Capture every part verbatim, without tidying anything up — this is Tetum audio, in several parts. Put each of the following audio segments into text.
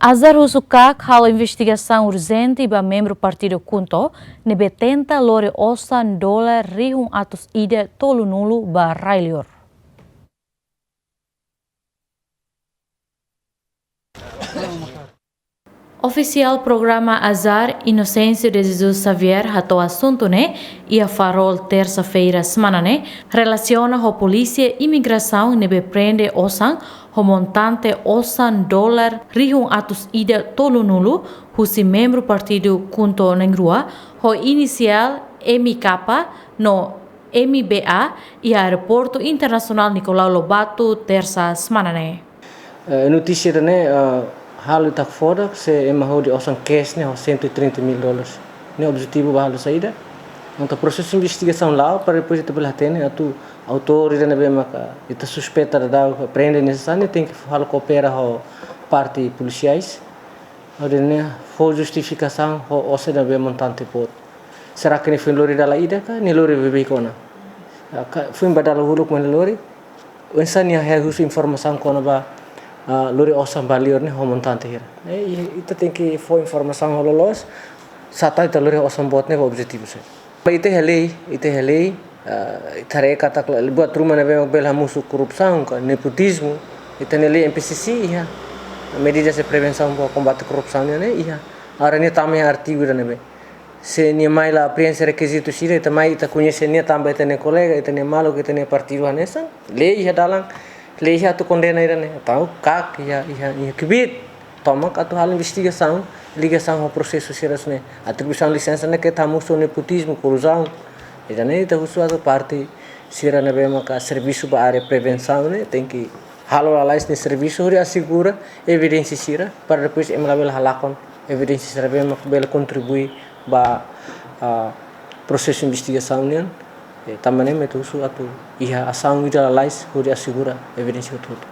Azar husu KAK halo investigasaun urjente ba membru partidu KHUNTO ne'ebé tenta lori osan dolar rihun atus ida tolunulu ba rai-liur. Ofisiál programa Azar, Inocêncio de Jesus Xavier, hato'o asuntu ne'e iha Farol, tersa-feira semana ne'e, relasiona ho Polísia Imigrasaun ne'ebé prende osan ho montante osan dolar rihun atus ida tolunulu husi membru partidu KHUNTO na'in-rua ho inisiál M K no M B A iha Aeroportu Internasionál Nicolau Lobato, tersa semana ne'e. Eh, notísia ida-ne'e, eh, halo ita hakfodak se ema hodi osan cash ne'e ho cento e trinta mil dólares. Ne'e objetivu ba halo saida? Entaun prosesu investigasaun la'o para depois ita bele hatene atu autór ida ne'ebé maka ita suspeita daudaun, prende nesesáriu, tenke halo koopera ho parte polisiais. Hodi ne'e fó justifikasaun ho osan ne'ebé montante boot. Será que nia foin lori dala ida ka nia lori beibeik ona? Ah, ka, foin ba dala uluk mak nia lori. Oinsá nia husu informasaun kona-ba, ah, lori osan ba liur ne'e ho montante hira. Eh, i-, ita tenke fó informasaun ho loloos, se atu ita lori osan boot ne'e ba objetivu saida. Ba ita iha lei, ita iha lei, ah, ita haree katak la-, buat ruma ne'ebé bele hamosu korrupsaun ka nepotizmu, ita-nia lei M P C C iha. Medidas de prevenção ba kombate korrupsaun ne'e iha. Agora nia tama iha artigu ida ne'ebé. Se nia mai la preenxe rekizitu sira, ita mai, ita koñese nia tanba ita-nia kolega, ita-nia maluk, ita-nia partidu hanesan. Lei iha dalan, lei iha atu kondena ida-ne'e. Entaun KAK iha, iha, iha kbiit tomak atu halo investigasaun, ligasaun ho prosesu sira hanesan ne'e. Atribuisaun lisensa ne'e ke hamosu nepotizmu, korrupsaun. Ida-ne'e ita husu atu parte sira ne'ebé maka servisu ba área prevensaun ne'e, tenke halo lalais nia servisu hodi asegura evidénsia sira, para depois ema labele halakon evidénsia sira ne'ebé maka bele kontribui ba, ah, prosesu investigasaun nian. Eh, tanba ne'e mak ita husu atu iha asaun ida lalais hodi asegura evidénsia hotu-hotu.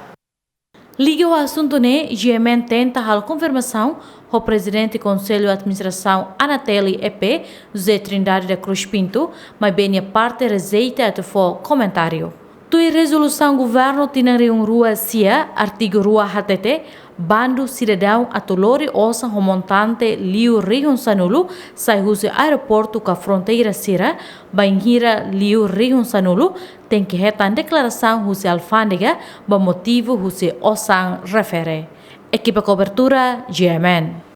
Liga ho asuntu ne'e, G M N tenta halo konfirmasaun ho Prezidente Konsellu Administrasaun Anatel E P, José Trindade da Cruz Pinto, maibé nia parte rejeita atu fó komentáriu. Tuir rezolusaun governu tinan rihun rua sia, artigu rua hatete, bandu sidadaun atu lori osan ho montante liu rihun sanulu sai husi aeroportu ka fronteira sira, bainhira liu rihun sanulu, tenke hetan deklarasaun husi alfándega ba motivu husi osan refere. Ekipa kobertura, G M N.